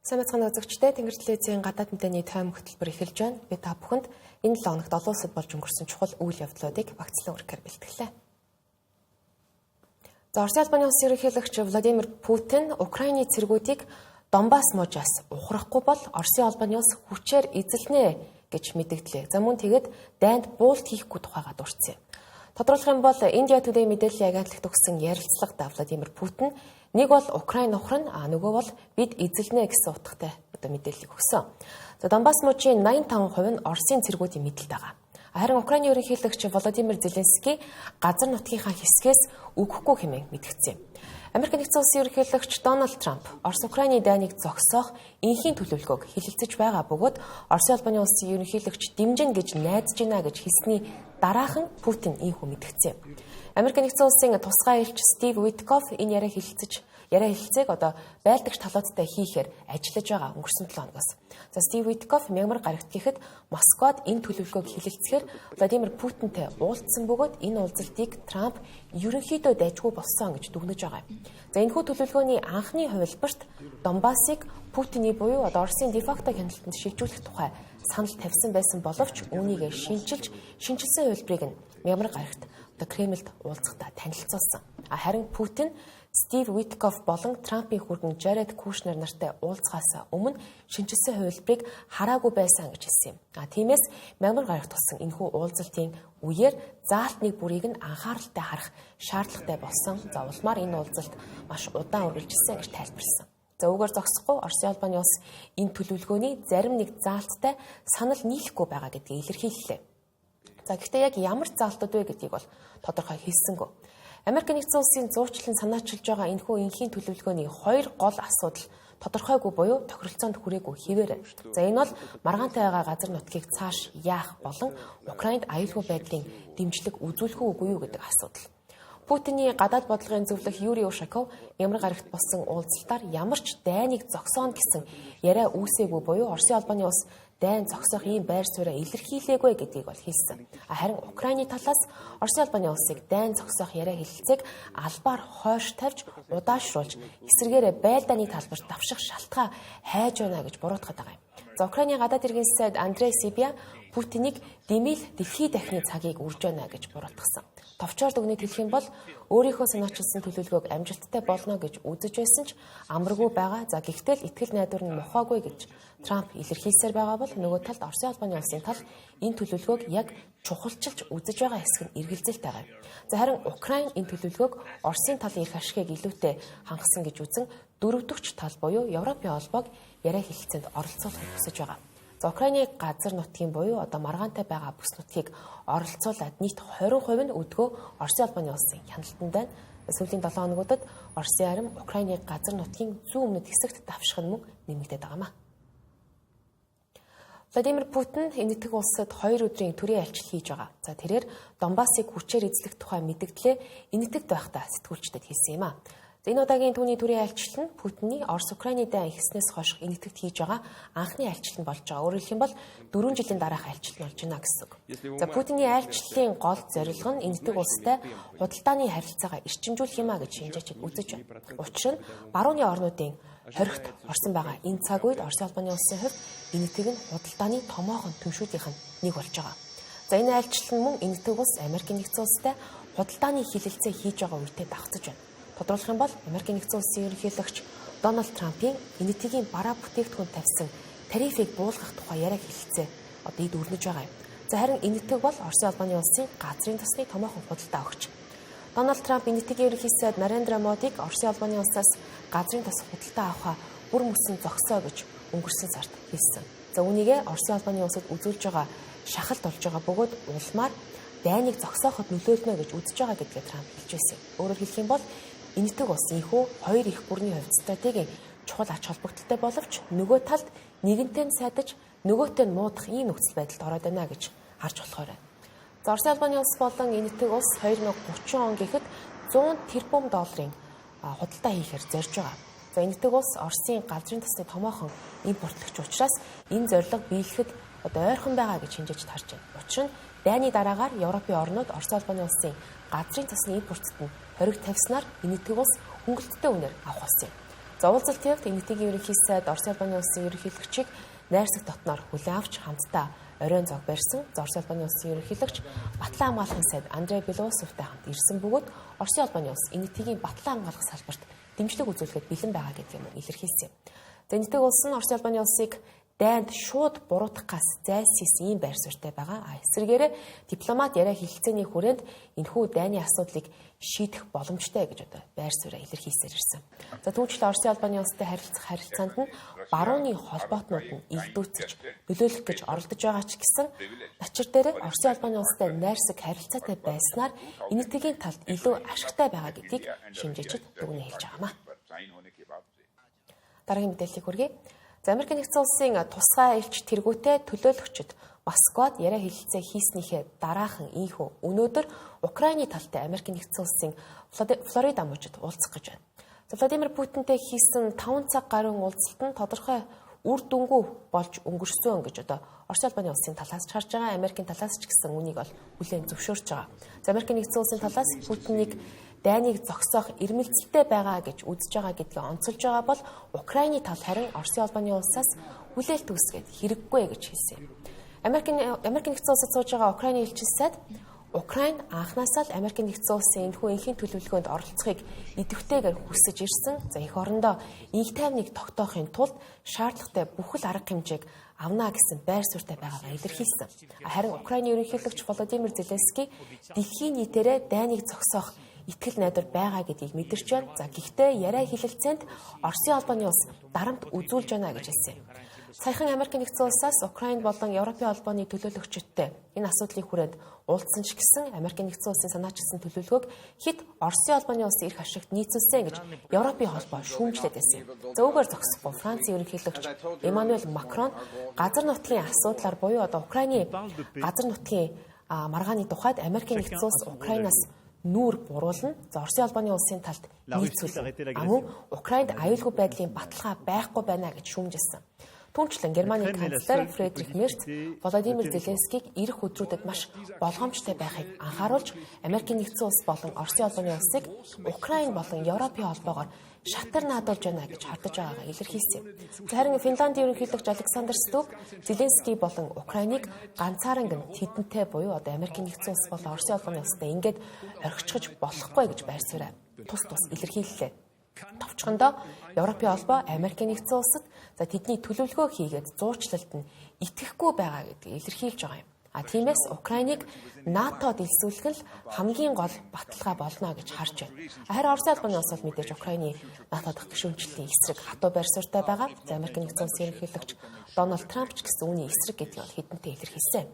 Сайн байцгаана үзэгчдээ, Тэнгэр телевизийн гадаад мэдээний тойм хөтөлбөр эхэлж байна. Би та бүхэнд энэ 7 хоногт олон улсад болж өнгөрсөн чухал үйл явдлуудыг багцлан өргөхөөр бэлтгэлээ. За, Оросын албаны улсын ерөнхийлөгч Владимир Путин Украины цэргүүдийг Донбасс мужаас ухрахгүй бол Оросын албаны улс хүчээр эзэлнэ гэж мэдэгдлээ. За, мөн тэгээд дайнд буулт хийхгүй тухайга дурдсан юм. Тодорхойлох юм бол India Today мэдээллийн агентлагт өгсөн ярилцлагада Владимир Путин нэг бол Украин ухрана, а нөгөө бол бид эзэлнэ гэсэн утгатай одоо мэдээллийг өгсөн. За, Донбасс мужийн 85% нь Оросын цэргүүдийн мэдэлд байгаа. Харин Украины ерөнхийлөгч Володимир Зеленский газар нутгийнхаа хэсгээс өгөхгүй хэмээн мэдгдсэн юм. Америк нэгдсэн улсын ерөнхийлөгч Дональд Трамп Орос Украины дайныг зогсоох энхийн төлөвлөгөөг хэлэлцэж байгаа бөгөөд Оросын албаны улсын ерөнхийлөгч дэмжинэ гэж найдаж байна гэж хэлсний дараахан Путин ийхүү мэдгдсэн юм. Америк нэгдсэн улсын тусгай элч Стив Виткоф энэ яриа хэлэлцээг одоо байлдагч талуудтай хийхээр ажиллаж байгаа өнгөрсөн 7 хоногоос. За, Стив Виткоф мягмар гарагт гэхэд Москвад энэ төлөвлөгөөг хэлэлцэхээр Владимир Путинтэй уулзсан бөгөөд энэ уулзалтыг Трамп ерөнхийдөө дайжгүй болсон гэж дүгнэж байгаа юм. За, энэхүү төлөвлөгөөний анхны хувилбарт Донбассыг Путиний буюу одоо Оросын дефакто хяналтанд шилжүүлэх тухай санал тавьсан байсан боловч үүнийг шинчилж, шинчилсэн хувилбарыг нь мягмар гарагт одоо Кремльд уулзахдаа танилцуулсан. Харин Путин Стив Виткоф болон Трампын хүргэн Жаред Кушнер нартай уулзахаас өмнө шинчилсэн хувилбарыг хараагүй байсан гэж хэлсэн юм. Тиймээс мягмар гарагт болсон энэхүү уулзалтын үеэр заалт нэг бүрийг нь анхааралтай харах шаардлагатай болсон. За, улмаар энэ уулзалт маш удаан үргэлжилсэн гэж тайлбарласан. За, үүгээр зогсохгүй Оросын албаны улс энэ төлөвлөгөөний зарим нэг заалттай санал нийлэхгүй байгаа гэдгийг илэрхийллээ. За, гэхдээ яг ямар заалтууд вэ гэдгийг бол тодорхой хэлсэнгүй. Америк нэгдсэн улсын зуучлан санаачилж байгаа энэхүү энхийн төлөвлөгөөний хоёр гол асуудал тодорхойгүй буюу тохиролцоонд хүрээгүй хэвээр. За, энэ бол маргаантай байгаа газар нутгийг цааш яах болон Украинд аюулгүй байдлын дэмжлэг үзүүлэх үгүй юу гэдэг асуудал. Путиний гадаад бодлогын зөвлөх Юрий Ушаков ямар гарагт болсон уулзалтаар ямар ч дайныг зогсооно гэсэн яриа үүсээгүй буюу Оросын албаны улс дайн зогсоох ийм байр сууриа илэрхийлээгүй гэдгийг бол хэлсэн. Харин Украины талаас Оросын албаны улсыг дайн зогсоох яриа хэлэлцээг албаар хойш тавьж удаашруулж эсрэгээрээ байлдааны талбарт давших шалтгаан хайж байна гэж буруутгаад байгаа юм. За, Украины гадаад хэргийн сайд Андрей Сибия Путинийг дэмил дэлхий дахны цагийг үрж байна гэж буруутгасан. Товчоор дүгнэлт хэлэх юм бол өөрийнхөө санаачилсан төлөвлөгөөг амжилттай болно гэж үзэж байсан ч амаргүй байгаа. За, гэхдээ л итгэл найдвар нь мохоогүй гэж Трамп илэрхийлсээр байгаа бол нөгөө талд Оросын албаны улсын тал энэ төлөвлөгөөг яг чухалчилж үзэж байгаа хэсэг нь эргэлзэлтэй байгаа юм. За, харин Украин энэ төлөвлөгөөг Оросын талын эрх ашигыг илүүтэй хангасан гэж үзэн дөрөвдөгч тал буюу Европын холбоог яриа хэлэлцээнд оролцуулахыг хүсэж байгаа. За, Украины газар нутгийн буюу одоо маргаантай байгаа бүс нутгийг оролцуулаад нийт 20% нь өдгөө Оросын албаны улсын хяналтанд байна. Сүүлийн 7 хоногудад Оросын арим Украины газар нутгийн зүүн өмнөд хэсэгт давших нь мөн нэмэгдээд байгаа юм а. Владимир Путин Энэтхэг улсад 2 өдрийн төрийн айлчлал хийж байгаа. За, тэрээр Донбассыг хүчээр эзлэх тухай мэдгдлээ Энэтхэгт байхдаа сэтгүүлчдэд хэлсэн юм а. Энэ удаагийн түүний төрийн айлчлал нь Путиний Орос-Украины дайн ихснээс хойш Энэтхэгт хийж байгаа анхны айлчлал нь болж байгаа. Өөрөөр хэлэх юм бол 4 жилийн дараах айлчлал нь болж байна гэсэн үг. За, Путиний айлчлалын гол зорилго нь Энэтхэг улстай худалдааны харилцаагаа эрчимжүүлэх юм а гэж шинжээчид үзэж байна. Учир нь барууны орнуудын хоригт орсон байгаа энэ цаг үед Оросын албаны улсын хувьд Энэтхэг нь худалдааны томоохон түншүүдийнх нь нэг болж байгаа. За, энэ айлчлал нь мөн Энэтхэг улс Америкийн нэгдсэн улстай худалдааны хэлэлцээ хийж байгаа үетэй давхцаж байна. Тодорхойлох юм бол Америкийн нэгдсэн улсын ерөнхийлөгч Дональд Трампын Энэтхэгийн бараа бүтээгдэхүүн тавьсан тарифыг буулгах тухай яриа хэлэлцээ одоо эд өрнөж байгаа юм. За, харин Энэтхэг бол Оросын албаны улсын газрын тосны томоохон худалдаа өгч. Дональд Трамп Энэтхэгийн ерөнхий сайд Нарендра Модиг Оросын албаны улсаас газрын тос худалдаа авахаа бүр мөсөн зогсоо гэж өнгөрсөн сард хэлсэн. За, үүнийгээ Оросын албаны улсад үзүүлж байгаа шахалт болж байгаа бөгөөд улмаар дайныг зогсооход нөлөөлнө гэж үзэж байгаа гэдгээ Трамп хэлж байсан. Өөрөөр хэлэх юм бол Энэтхэг улс энэхүү хоёр их гүрний хувьд стратегийн чухал ач холбогдолтой боловч нөгөө талд нэгэнтэй нь сайдаж нөгөөтэй нь муудах ийм нөхцөл байдалд ороод байна гэж харж болохоор байна. За, Оросын албаны улс болон Энэтхэг улс 2030 он гэхэд 100 тэрбум долларын худалдаа хийхээр зорж байгаа. За, Энэтхэг улс Оросын газрын тосны томоохон импортлогч учраас энэ зорилго биелэхэд одоо ойрхон байгаа гэж хинжээж тарж байна. Учир нь дайны дараагаар Европын орнууд Оросын албаны улсын газрын тосны импортод нь хориг тавьснаар Энэтхэг улс хөнгөлөлттэй үнээр авах болсон юм. За, уулзалтын явд Энэтхэгийн ерөнхий сайд Оросын холбооны улсын ерөнхийлөгчийг найрсаг дотноор хүлээн авч хамтдаа оройн зог барьсан. За, Оросын холбооны улсын ерөнхийлөгч Батлан хамгаалахын сайд Андрей Белоусовтай хамт ирсэн бөгөөд Оросын холбооны улс Энэтхэгийн батлан хамгаалах салбарт дэмжлэг үзүүлэхэд бэлэн байгаа гэдгийг мөн илэрхийлсэн юм. За, Энэтхэг улс нь Оросын холбооны улсыг дайнд шууд буруутгахаас зайлсхийсэн ийм байр суурьтай байгаа. А эсрэгээрээ дипломат яриа хэлэлцээний хүрээнд энэхүү дайны асуудлыг шийдэх боломжтой гэж одоо байр сууриа илэрхийлсээр ирсэн. За, түүнчлэн Оросын холбооны улстай харилцах харилцаанд нь барууны холбоотнууд нь игдүүцэж нөлөөлөх гэж оролдож байгаа ч гэсэн начир дээр Оросын холбооны улстай найрсаг харилцаатай байснаар Энэтхэгийн талд илүү ашигтай байгаа гэдгийг шимжээчид дүгнэн хэлж байгаа юм а. Дараагийн мэдээллийг хүргэе. За, Америк Нэгдсэн Улсын тусгай элч тэргүүтэй төлөөлөгчид Москвад яриа хэлэлцээ хийснийхээ дараахан ийнхүү өнөөдөр Украины талтай Америк Нэгдсэн Улсын Флорида мужид уулзах гэж байна. За, Владимир Путинтэй хийсэн 5 цаг гаруй уулзалт нь тодорхой үр дүнгүй болж өнгөрсөн гэж одоо Оросын холбооны улсын талаас ч харж байгаа, Америкийн талаас ч гэсэн үнийг бол хүлээн зөвшөөрч байгаа. За, Америкийн Нэгдсэн Улсын талаас Путинийг дайныг зогсоох эрмэлзэлтэй байгаа гэж үзэж байгаа гэдгийг онцолж байгаа бол Украины тал харин Оросын холбооны улсаас хүлээлт үүсгээд хэрэггүй гэж хэлсэн юм. Америк Нэгдсэн Улсад сууж байгаа Украины элчин сайд Украин анхнаасаа л Америк Нэгдсэн Улсын энэхүү энхийн төлөвлөгөөнд оролцохыг идэвхтэйгээр хүсэж ирсэн. За, эх орондоо инх тайвныг тогтоохын тулд шаардлагатай бүхэл арга хэмжээг авна гэсэн байр суурьтай байгаагаа илэрхийлсэн. Харин Украины ерөнхийлөгч Володимир Зеленский дэлхийн нийтээрээ дайныг зогсоох итгэл найдвар байгаа гэдгийг мэдэрч байна. За, гэхдээ яриа хэлэлцээнд Оросын холбооны улс дарамт үзүүлж байна гэж хэлсэн юм. Саяхан Америк Нэгдсэн Улсаас Украин болон Европын холбооны төлөөлөгчдтэй энэ асуудлын хүрээнд уулзсан ч гэсэн Америк Нэгдсэн Улсын санаачилсан төлөвлөгөөг хэд Оросын холбооны улсын эрх ашигт нийцүүлсэн гэж Европын холбоо шүүмжлээд байсан юм. За, үүгээр зогсохгүй Францын ерөнхийлөгч Эммануэль Макрон газар нутгийн асуудлаар буюу одоо Украины газар нутгийн маргааны тухайд Америк Нэгдсэн Улс Украинаас нүүр буруулна. За, Оросын холбооны улсын талд нийцүүл. А мөн Украинд аюулгүй байдлын баталгаа байхгүй байна гэж шүүмжилсэн. Түүнчлэн Германы канцлер Фредрих Мерц Володимир Зеленскийг ирэх өдрүүдэд маш болгоомжтой байхыг анхааруулж Америкийн Нэгдсэн Улс болон Оросын холбооны улсыг Украин болон Европын холбоогоор шатар наадуулж байна гэж хардаж байгаагаа илэрхийлсэн юм. Харин Финландын ерөнхийлөгч Александр Стуб Зеленский болон Украиныг ганцааран тэдэнтэй буюу одоо Америкийн Нэгдсэн Улс болон Оросын холбооны улстай ингээд орхичихож болохгүй гэж байр сууриа тус тус илэрхийллээ. Товчхондоо Европын холбоо Америкийн Нэгдсэн Улсад за тэдний төлөвлөгөө хийгээд зуучлалд нь итгэхгүй байгаа гэдгийг илэрхийлж байгаа юм. А тиймээс Украиныг НАТО-д элсүүлэх нь хамгийн гол баталгаа болно гэж харж байна. Харин Оросын холбооны улс бол мэдээж Украины НАТО дахь гишүүнчлэлийн эсрэг хатуу байр суурьтай байгаа. За, Америк Нэгдсэн Улсын ерөнхийлөгч Дональд Трамп ч гэсэн үүний эсрэг гэдгийг бол хэдэнтэй илэрхийлсэн.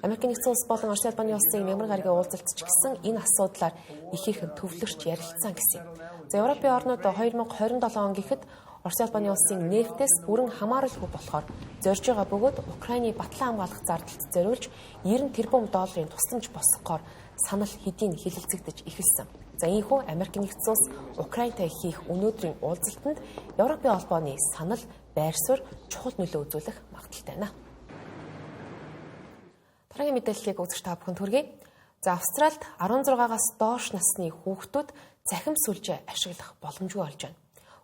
Америк Нэгдсэн Улс болон Оросын холбооны улсын мягмар гарагийн уулзалт ч гэсэн энэ асуудлаар ихээхэн төвлөрч ярилцсан гэсэн юм. За, Европын орнууд 2027 он гэхэд Оросын холбооны улсын нефтээс бүрэн хамааралгүй болохоор зорж байгаа бөгөөд Украины батлан хамгаалах зардалд зориулж 90 тэрбум долларын тусламж босгохоор санал хэдийн хэлэлцэгдэж эхэлсэн. За, ийхүү Америк Нэгдсэн Улс Украинтай хийх өнөөдрийн уулзалтанд Европын холбооны санал байр суурь чухал нөлөө үзүүлэх магадлалтай байна. Дараагийн мэдээллийг үзэгч та бүхэнд хүргэе. За, Австралид 16-аас доош насны хүүхдүүд цахим сүлжээ ашиглах боломжгүй болж байна.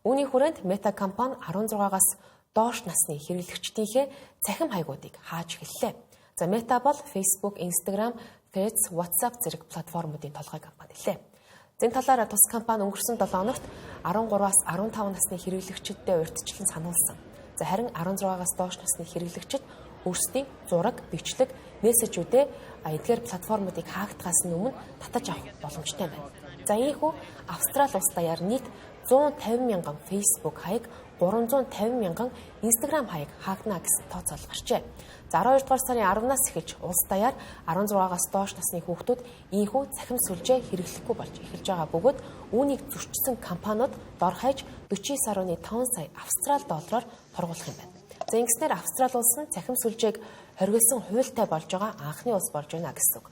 Үүний хүрээнд Meta компани 16-аас доош насны хэрэглэгчдийнхээ цахим хаягуудыг хааж эхэллээ. За, Meta бол Facebook, Instagram, Threads, WhatsApp зэрэг платформуудын толгой компани лээ. Зэн талаар тус компани өнгөрсөн 7 хоногт 13-аас 15 насны хэрэглэгчдэд урьдчилан сануулсан. За, харин 16-аас доош насны хэрэглэгчид өөрсдийн зураг, бичлэг, мессежүүдээ эдгээр платформуудыг хаагдахаас өмнө татаж авах боломжтой байна. За, ийхүү Австрали улс даяар нийт 150 мянган Facebook хаяг, 350 мянган Instagram хаяг хаагдана гэсэн тооцоолол гарчээ. За, 12 дугаар сарын 10-наас эхэлж улс даяар 16-аас доош насны хүүхдүүд ийхүү цахим сүлжээ хэрэглэхгүй болж эхэлж байгаа бөгөөд үүнийг зөрчсөн компаниуд дор хаяж 49.5 сая австрал доллараар торгуулах юм байна. За, ингэснээр Австрали улс нь цахим сүлжээг хориглосон хуультай болж байгаа анхны улс болж байна гэсэн үг.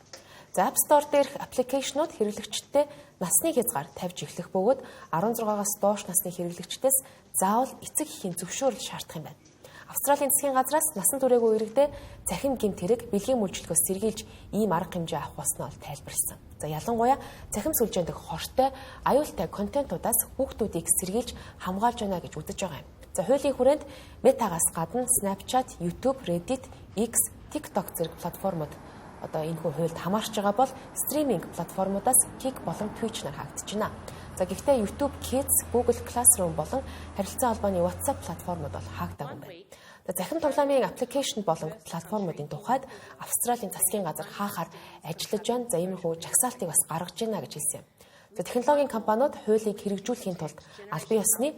За, App Store дээрх аппликейшнууд хэрэглэгчдэд насны хязгаар тавьж эхлэх бөгөөд 16-аас доош насны хэрэглэгчдээс заавал эцэг эхийн зөвшөөрөл шаардах юм байна. Австралийн засгийн газраас насан туршаагүй иргэдээ цахим гэмт хэрэг бэлгийн мүлжлөгөөс сэргийлж ийм арга хэмжээ авах болсноо тайлбарласан. За ялангуяа цахим сүлжээн дэх хортой, аюултай контентуудаас хүүхдүүдийг сэргийлж хамгаалж байна гэж үзэж байгаа юм. За хуулийн хүрээнд Meta-гаас гадна Snapchat, YouTube, Reddit, X, TikTok зэрэг платформуд одоо энэхүү хуульд хамаарч байгаа бол стриминг платформудаас Kick болон Twitch нар хаагдаж байна. За гэхдээ YouTube Kids, Google Classroom болон харилцан холбооны WhatsApp платформуд бол хаагдаагүй байна. За захим тоглоомын аппликейшн болон платформуудын тухайд Австралийн засгийн газар хаахаар ажиллаж байна. За иймэрхүү жагсаалтыг бас гаргаж байна гэж хэлсэн юм. За технологийн компаниуд хуулийг хэрэгжүүлэхийн тулд албан ёсны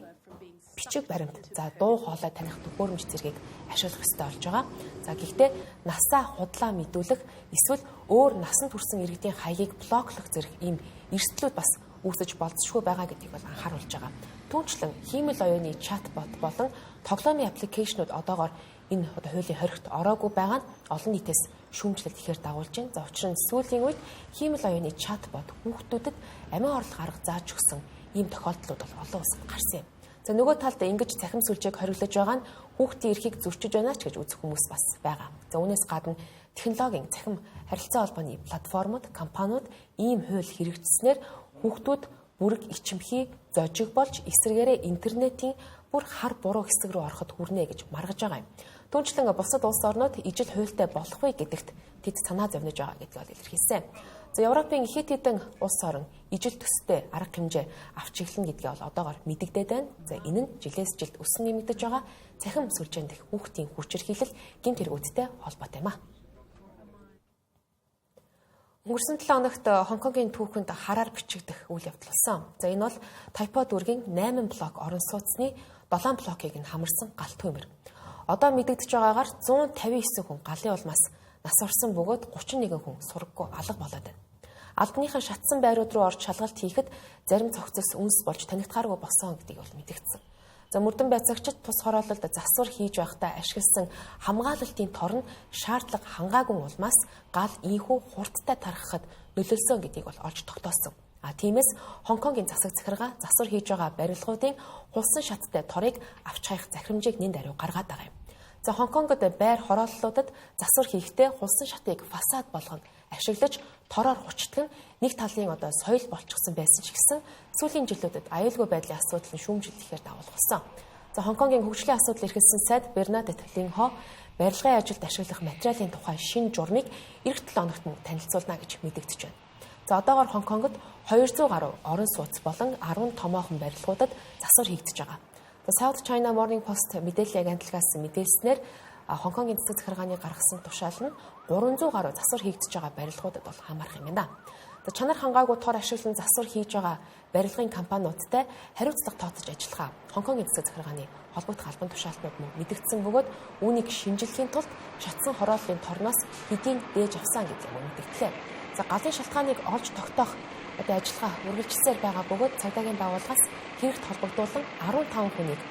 бичиг баримт, за дуу хоолой таних төхөөрөмж зэргийг ашиглах ёстой болж байгаа. За гэхдээ насаа худлаа мэдүүлэх эсвэл өөр насанд хүрсэн иргэдийн хаягийг блоклох зэрэг ийм эрсдлүүд бас үүсэж болзошгүй байгаа гэдгийг бол анхааруулж байгаа. Түүнчлэн хиймэл оюуны чатбот болон тоглоомын аппликейшнууд одоогоор энэ одоо хуулийн хоригт ороогүй байгаа нь олон нийтээс шүүмжлэлт ихээр дагуулж байна. За учир нь сүүлийн үед хиймэл оюуны чатбот хүүхдүүдэд амиа орлох арга зааж өгсөн ийм тохиолдлууд бол олон улсад гарсан юм. За нөгөө талд ингэж цахим сүлжээг хориглож байгаа нь хүүхдийн эрхийг зөрчиж байна ч гэж үзэх хүмүүс бас байгаа. За үүнээс гадна технологийн цахим харилцан холбооны платформуд, компаниуд ийм хууль хэрэгжснээр хүүхдүүд бүрэг ичимхий зожиг болж эсрэгээрээ интернетийн бүр хар буруу хэсэг рүү ороход хүрнэ гэж маргаж байгаа юм. Түүнчлэн бусад улс орнууд ижил хуультай болох вэ гэдэгт тэд санаа зовниж байгаа гэдгийг бол илэрхийлсэн. За Европын хэд хэдэн улс орон ижил төстэй арга хэмжээ авч эхэлнэ гэдгийг бол одоогоор мэдэгдээд байна. За энэ нь жилээс жилд өсөн нэмэгдэж байгаа цахим сүлжээн дэх хүүхдийн хүчирхийлэл гэмт хэрэгүүдтэй холбоотой юм а. Өнгөрсөн 7 хоногт Хонконгийн түүхэнд хараар бичигдэх үйл явдал болсон. За энэ бол Тайпо дүүргийн 8 блок орон сууцны 7 блокийг нь хамарсан гал түүмэр. Одоо мэдэгдэж байгаагаар 159 хүн галын улмаас нас орсон бөгөөд 31 хүн сураггүй алга болоод байна. Албаныхан шатсан байрууд руу орж шалгалт хийхэд зарим цогцос үнс болж танигдахааргүй болсон гэдгийг бол мэдэгдсэн. За мөрдөн байцаагчид тус хороололд засвар хийж байхдаа ашигласан хамгаалалтын тор нь шаардлага хангаагүй улмаас гал ийхүү хурдтай тархахад нөлөөлсөн гэдгийг бол олж тогтоосон. А тиймээс Хонконгийн засаг захиргаа засвар хийж байгаа барилгуудын хулсан шаттай торыг авч хаях захирамжийг нэн даруй гаргаад байгаа юм. За Хонконгод байр хорооллуудад засвар хийхдээ хулсан шатыг фасад болгон ашиглаж тороор хучтган нэг талын одоо соёл болчихсон байсан ч гэсэн сүүлийн жилүүдэд аюулгүй байдлын асуудал нь шүүмжлэл ихээр дагуулсан. За Хонконгийн хөгжлийн асуудал эрхэлсэн сайд Бернадет Линхо барилгын ажилд ашиглах материалын тухай шинэ журмыг эх 7 хоногт нь танилцуулна гэж мэдэгдэж байна. За одоогоор Хонконгод 200 гаруй орон сууц болон 10 томоохон барилгуудад засвар хийгдэж байгаа. The South China Morning Post мэдээллийн агентлагаас мэдээлснээр Хонконгийн засаг захиргааны гаргасан тушаал нь 300 гаруй засвар хийгдэж байгаа барилгуудад бол хамаарах юм байна. За чанар хангаагүй тор ашиглан засвар хийж байгаа барилгын компаниудтай хариуцлага тооцож ажиллахаа Хонконгийн засаг захиргааны холбогдох албан тушаалтнууд мөн мэдэгдсэн бөгөөд үүнийг шинжлэхийн тулд шатсан хорооллын торноос хэдийн дээж авсан гэдэг юм мэдэгдлээ. За галын шалтгааныг олж тогтоох одоо ажиллагаа үргэлжилсээр байгаа бөгөөд цагдаагийн байгууллагаас хэрэгт холбогдуулан 15 хүнийг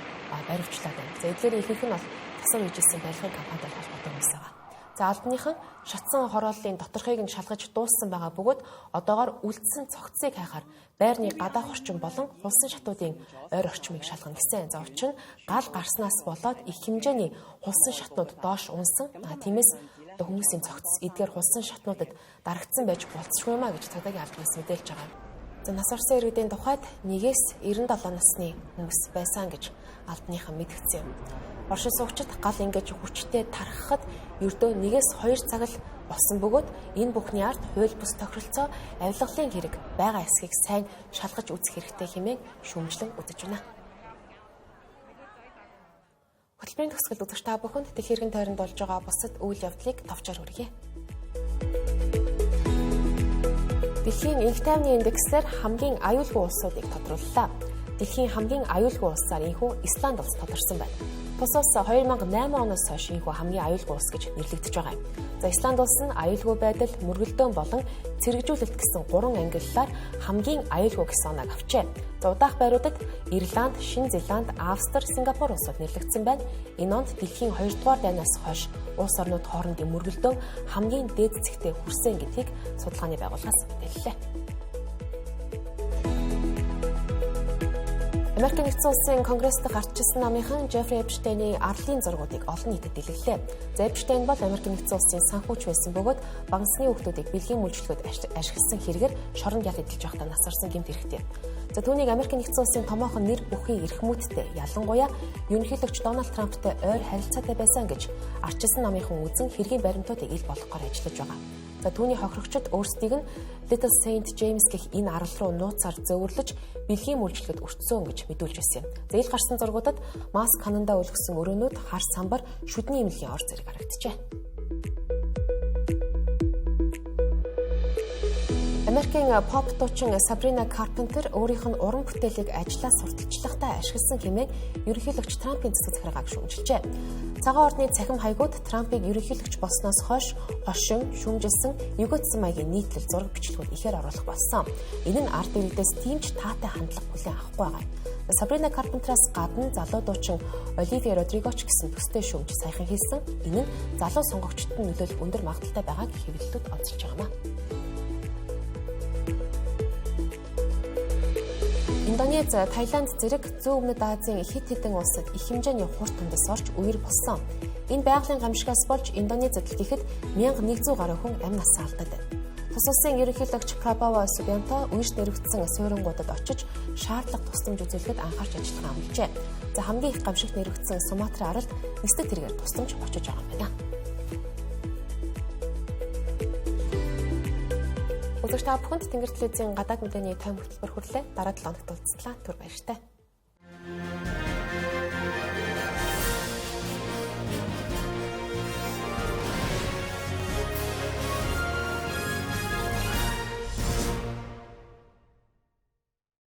баривчлаад байна. За эдгээр ихэнх нь бол засвар хийжсэн барилгын компанитай холбоотой хүмүүс байгаа. За албаныхан шатсан хорооллын доторхыг нь шалгаж дууссан байгаа бөгөөд одоогоор үлдсэн цогцсыг хайхаар байрны гадаах орчин болон хулсан шатуудын ойр орчмыг шалгана гэсэн. За учир нь гал гарснаас болоод их хэмжээний хулсан шатнууд доош унсан. Тиймээс одоо хүмүүсийн цогц эдгээр хулсан шатнуудад дарагдсан байж болцсохгүй юм а гэж цагдаагийн албанаас мэдээлж байгаа. За нас орсон иргэдийн тухайд 1-ээс 97 насны хүмүүс байсан гэж албаныхан мэдгдсэн юм. Оршин суугчид гал ингэж хүчтэй тархахад ердөө 1-2 цаг л болсон бөгөөд энэ бүхний ард хууль бус тохиролцоо авилгалын хэрэг байгаа эсхийг сайн шалгаж үзэх хэрэгтэй хэмээн шүүмжлэн үзэж байна. Хөтөлбөрийн төгсгөлд үзэгч та бүхэнд дэлхийн эргэн тойронд болж байгаа бусад үйл явдлыг товчоор хүргье. Дэлхийн энх тайвны индекслэр хамгийн аюулгүй улсуудыг тодрууллаа. Дэлхийн хамгийн аюулгүй улсаар энэхүү Исланд улс тодорсон байна. Тус улс 2008 оноос хойш энэхүү хамгийн аюулгүй улс гэж нэрлэгдэж байгаа юм. За Исланд улс нь аюулгүй байдал, мөргөлдөөн болон цэргэжүүлэлт гэсэн 3 ангиллаар хамгийн аюулгүй гэсэн оноог авчээ. За удаах байруудад Ирланд, Шинэ Зеланд, Австри, Сингапур улсууд нэрлэгдсэн байна. Энэ онд дэлхийн 2 дугаар дайнаас хойш улс орнууд хоорондын мөргөлдөөн хамгийн дээд зэгтээ хүрсэн гэдгийг судалгааны байгууллагаас мэдээллээ. Америк нэгдсэн улсын Конгресс дахь ардчилсан намынхан Джеффри Эпштейний арлын зургуудыг олон нийтэд дэлгэрлээ. За Эпштейн бол Америк нэгдсэн улсын санхүүч байсан бөгөөд багасны хүүхдүүдийг бэлгийн үйлчлэгүүд ашигласан хэрэгээр шоронд ял эдэлж байхдаа нас орсон гэмт хэрэгтэй. За түүнийг Америк нэгдсэн улсын томоохон нэр бүхий эрхмүүттэй, ялангуяа ерөнхийлөгч Дональд Трамптай ойр харилцаатай байсан гэж ардчилсан намынхан үзэн хэргийн баримтуудыг ил болгохоор ажиллаж байгаа. За түүний хохирогчид өөрсдийг нь Little Saint James гэх энэ арал руу нууцаар зөөвөрлөж бэлгийн үйлчлэгэд өртсөн гэж мэдүүлж байсан юм. За ил гарсан зургуудад маск ханандаа өлгсөн өрөөнүүд, хар самбар, шүдний эмнэлгийн ор зэрэг харагджээ. Америкийн поп дуучин Сабрина Карпентер өөрийнх нь уран бүтээлийг ажлаас сурталчлахдаа ашигласан хэмээн ерөнхийлөгч Трампын засаг захиргааг шүүмжилжээ. Цагаан ордны цахим хаягууд Трампыг ерөнхийлөгч болсноос хойш хошин, шүүмжилсэн, эгоцсон маягийн нийтлэл зураг бичлэгүүд ихээр оруулах болсон. Энэ нь ард иргэдээс тийм ч таатай хандлага хүлээн авахгүй байгаа юм. Сабрина Карпентераас гадна залуу дуучин Оливия Родриго ч гэсэн төстэй шүүмж саяхан хийсэн. Энэ нь залуу сонгогчдод нөлөөлөх өндөр магадлалтай байгааг хэвлэлүүд онцолж байгаа юм. Индонез, Таиланд зэрэг зүүн өмнөд Азийн хэд хэдэн улсад их хэмжээний хурц тундас орж үер болсон. Энэ байгалийн гамшигаас болж Индонезид л гэхэд 1100 гаруй хүн амь насаа алдаад байна. Тус улсын ерөнхийлөгч Прабово Субианто үерт нэрвэгдсэн суйрангуудад очиж шаардлага тусламж үзүүлэхэд анхаарч ажиллахаа амлажээ. За хамгийн их гамшигт нэрвэгдсэн Суматра аралд нисдэг тэргээр тусламж очиж байгаа юм байна. Үзэгч та бүхэнд Тэнгэр телевизийн гадаад мэдээний тойм хөтөлбөр хүрлээ. Дараа 7 хоногт уулзлаа. Түр баяртай.